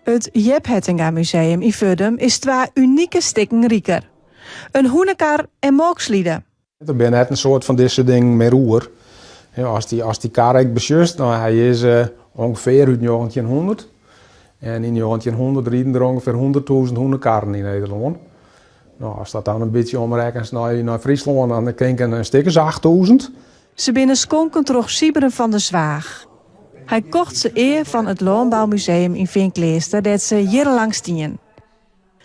It Yeb Hettinga Museum yn Furdum is twa unike stikken riker. In hûnekar en molkslide. Der binne net in soad fan dizze dingen mear oer. Ast dy, ast dy kar ek besjochst, no, hy is ûngefear út njoggentjinhûndert. En yn njoggentjinhûndert rieden der ûngefear hûnderttûzen hûnekarren yn Nederlân. No, ast dat dan in bytsje omrekkenst nei, nei Fryslân, dan tink ik in stik as achttûzen. Se binne skonken troch Sybren van der Zwaag. Hy kocht se ea fan it Lânboumuseum yn Feankleaster dêr't se jierrenlang stien.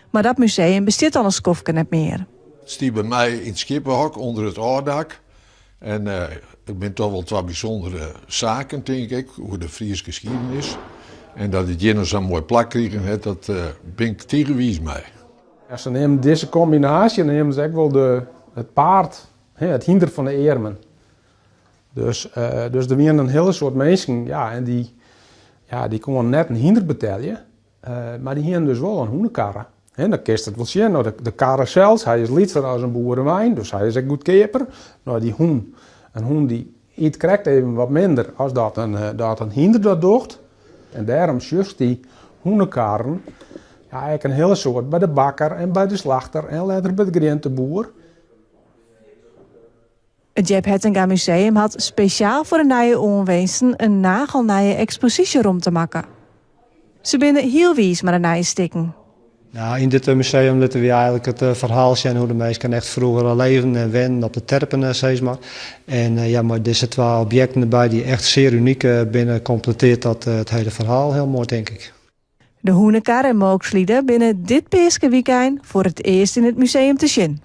Mar dat museum bestiet al in skoftke net mear. It stie by my yn it skieppehok ûnder it ôfdak. En it binne toch wol twa bysûndere saken, tink ik, oer de Fryske skiednis. En dat it hjir no sa'n moai plak krigen hat, dat bin ik tige wiis mei. Ja, se neamen dizze kombinaasje neamen se ek wol de, it paard, it hynder fan de earmen. Dus, dus der wienen in hiele soad minsken, ja, en dy, ja, dy koenen net in hynder betelje. Mar dy hienen dus wol in hûnekarre. Hè, dan kinst it wol sjen. No, de karre sels, hy is lytser as in boerewein, dus hy is ek goedkeaper. No, dy hûn, in hûn dy yt krekt even wat minder as dat in, dat in hynder dat docht. En dêrom sjochst dy hûnekarren ja, ek in hiele soad by de bakker en by de slachter en letter by de grienteboer. It Yeb Hettinga Museum hat spesjaal foar de nije oanwinsten in nagelnije eksposysjeromte makke. Se binne hiel wiis mei de nije stikken. Nou, yn dit museum litte wy eigenlik it ferhaal sjen hoe't de minsken echt froeger leefden en wennen op de terpen, sis mar. En ja, mei dizze twa objekten derby, dy't echt sear unyk binne, kompletearret dat it hiele ferhaal hiel moai, tink ik. De hûnekar en molkslide binne dit peaskewykein foar it earst yn it museum te sjen.